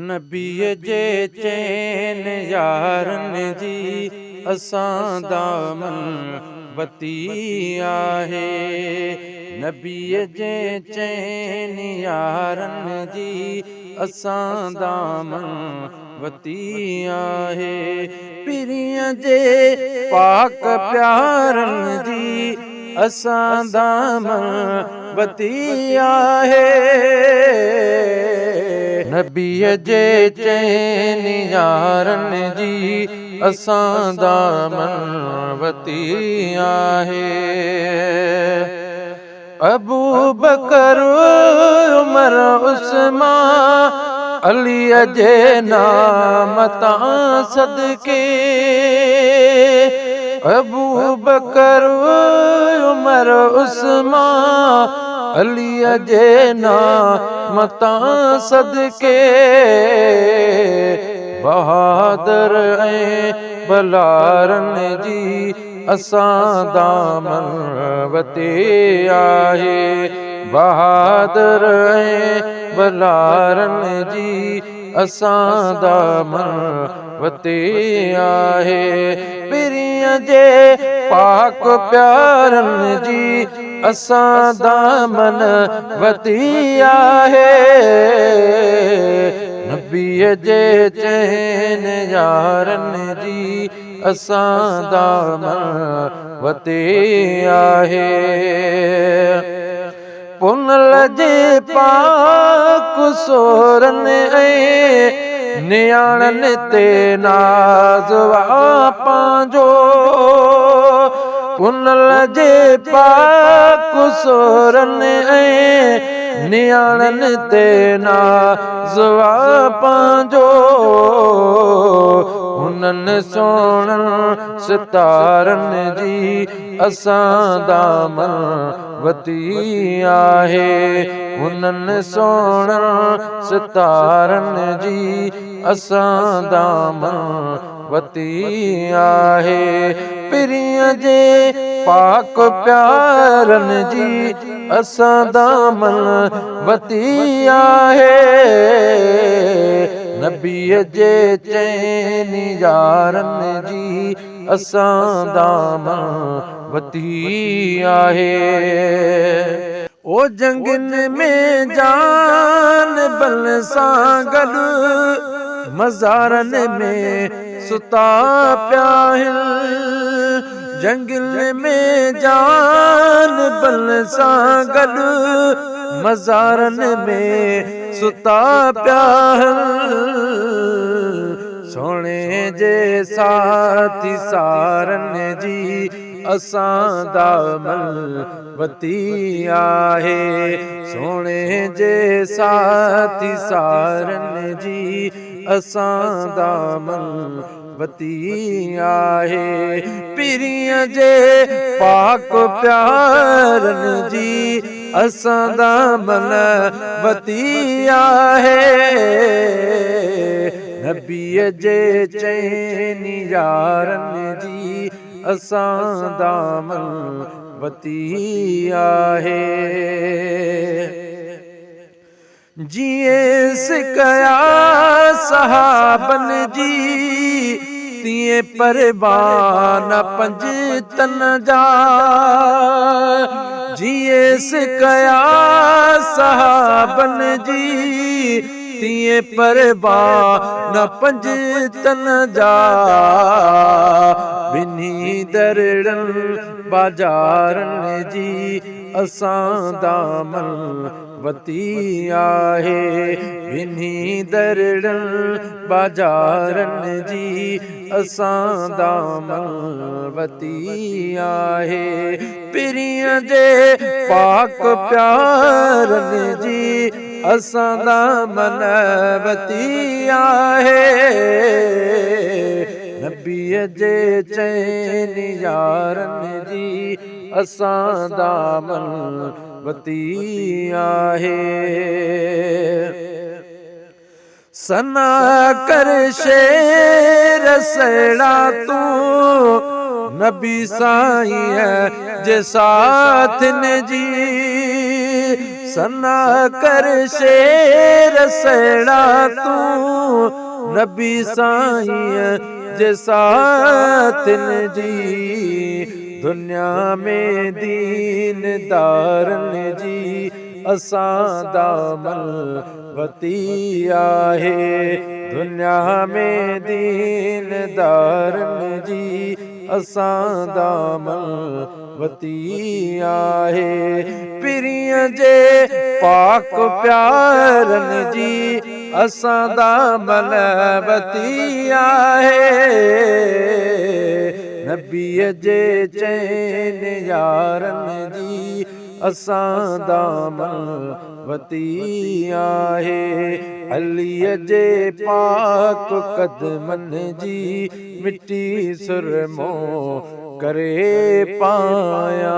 نبيء جي چئن يارن جي اسان دامن وتي آهي. نبيء جي چئن يارن جي اسان دامن وتي آهي. پرينء جي پاڪ پيارن جي اسان دامن وتي آهي. نبيء جي چئن يارن جي اسان دامن وتي آهي. ابوبڪر، عمر، عثمان، عليء جي نام تان صدقي. ابوبڪر، عمر، عثمان، عليء جي نام تان صدقي. بهادر ۽ ڀلارن جي اسان دامن وتي آهي. بهادر ۽ ڀلارن جي اسان دامن وتي آهي. پرينء جي پاڪ پيارن جي اسان دامن وتي آهي. نبيء جي چئن يارن جي اسان دامن وتي آهي. پنهل جي پاڪ سورن ۽ نياڻن تي ناز آ پنهنجو. پنهل جي پاڪ سورن ۽ نياڻن تي ناز آ پنهنجو. هنن سهڻن ستارن جي اسان دامن وتي آهي. هنن سهڻن ستارن جي اسان دامن وتي آهي. پرينء جي پاڪ پيارن جي اسان دامن وتي آهي. نبيء جي چئن يارن جي اسان دامن وتي آهي. او جنگين ۾ جان بل سان گڏ مزارن ۾ ستا پيا آهن. جنگين ۾ جان بل سان گڏ مزارن ۾ ستا پيا آهن. سهڻي جي ساٿي سارن جي اسان دامن وتي آهي. سهڻي جي ساٿي سارن جي اسان دامن وتي آهي. پرينء جي پاڪ پيارن جي اسان دامن وتي آهي. نبيء جي چئن يارن جي اسان دامن وتي آهي. جيئن سڪيا صحابن جي، تيئن پروانه پنجتن جا. جيئن سڪيا صحابن جي، تيئن پروانه پنجتن جا. ٻنهي درڙن باجارن جي اسان دامن وتي آهي. ٻنهي درڙن باجارن جي اسان دامن وتي آهي. پرينء جي پاڪ پيارن جي اسان دامن وتي آهي. نبيء جي چئن يارن جي اسان دامن وتي آهي. ثنا ڪر شير سهڙا تون نبي سائينء جي ساٿين جي. ثنا ڪر شير سهڙا تون نبي سائينءَ جي ساٿين جي. دنيا ۾ ديندارن جي اسان دامن وتي آهي. دنيا ۾ ديندارن جي اسان دامن وتي آهي. پرينءَ جي پاڪ پيارن جي اسان دامن وتي آهي. نبيءَ جي چئن يارن جي اسان دامن وتي آهي. عليءَ جي پاڪ قدمن جي مٽي سرمو ڪري پايان.